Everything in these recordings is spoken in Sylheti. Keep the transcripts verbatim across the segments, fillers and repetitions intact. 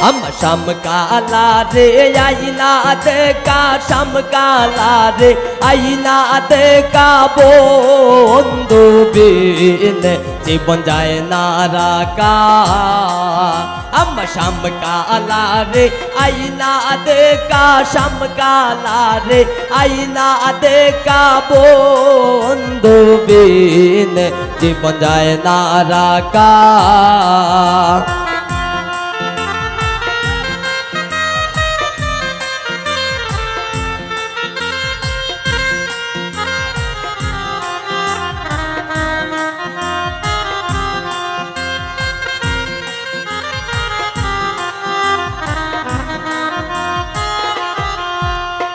আমার শ্যামকালা রে, আইনা দেখা, শ্যামকালা রে, আইনা দেখা, বন্ধু বিনে জীবন যায় না রাখা। আমার শ্যামকালা রে, আইনা দেখা, শ্যামকালা রে, আইনা দেখা, বন্ধু বিনে জীবন যায় না রাখা।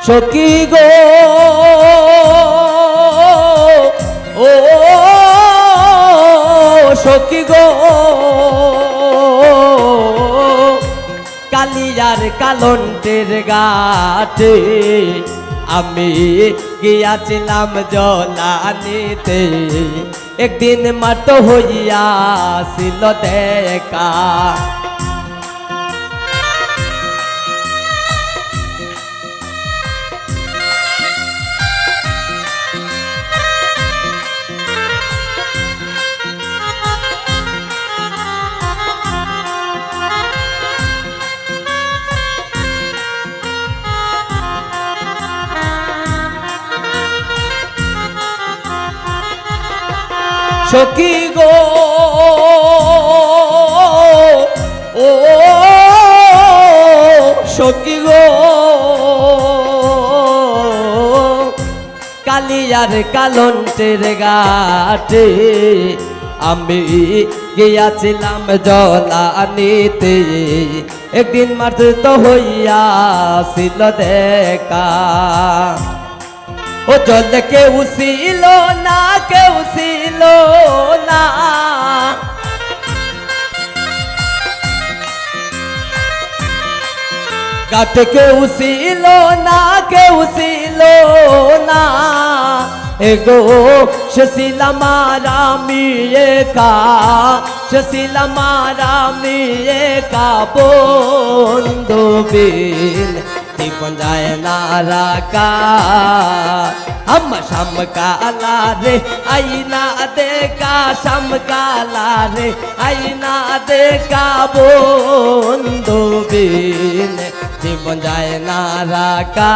সখী গো, ও সখী গো, কালিয়ার কালন্টের ঘাটে আমি গিয়াছিলাম জল আনিতে। একদিন মাত্র হইয়াছিল দেখা। সখী গো, ও সখী গো, কালিয়ার কালন্টের ঘাটে আমি গিয়াছিলাম জল আনিতে। একদিন মাত্র হইয়াছিল দেখা। ও জলে কেউ ছিল না, কেউ ছিল না। ঘাটে কেউ ছিল না, কেউ ছিল না। এগো, সে ছিলাম আর আমি একা, সে ছিলাম আর আমি একা, বন্ধু বিন জীবন যায় না রাখা। আমার শ্যামকালা রে, আইনা দেখা, শ্যামকালা রে, আইনা দেখা, বন্ধু বিন জীবন যায় না রাখা।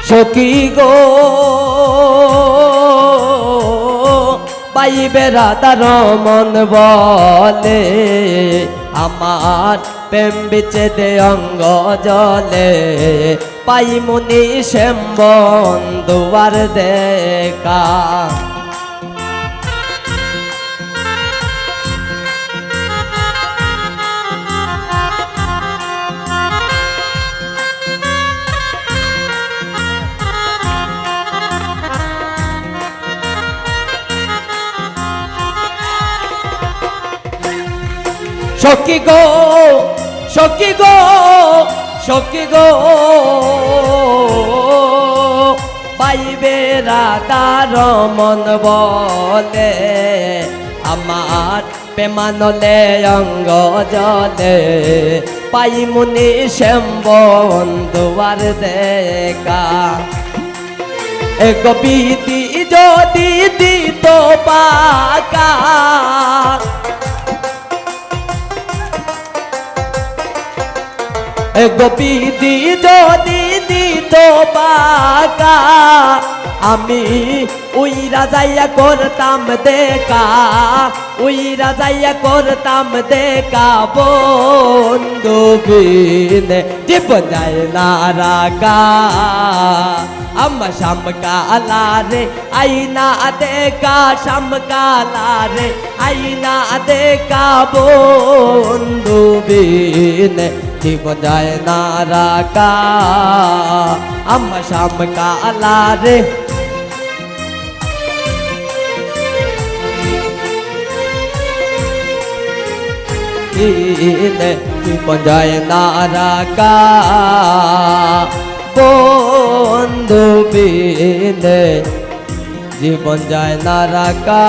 সখী গো, ভাই বেরাদার মন বলে, আমার প্রেম বিচ্ছেদে অঙ্গ জ্বলে, পাইমুনি শ্যাম বন্ধু আর দেখা। সখী গো, সখী গো, সখী গো, ভাই বেরাদার মন বলে, আমার প্রেমানলে অঙ্গ জ্বলে, পাইমুনি শ্যাম বন্ধু আর দেখা। এক বিধি যদি দিত পাকা, এক বিধি যদি দিত পাকা, আমি উইরা যাইয়া করতাম দেখা, উইরা যাইয়া করতাম দেখা, বন্ধু বিনে জীবন যায় না রাখা। আমার শ্যামকালা রে, আইনা দেখা, শ্যামকালা রে, আইনা দেখা, বন্ধু বিনে জীবন যায় না রাখা। আমার শ্যামকালা রে, বিনে জীবন যায় না রাখা, বন্ধু বিনে জীবন যায় না রাখা।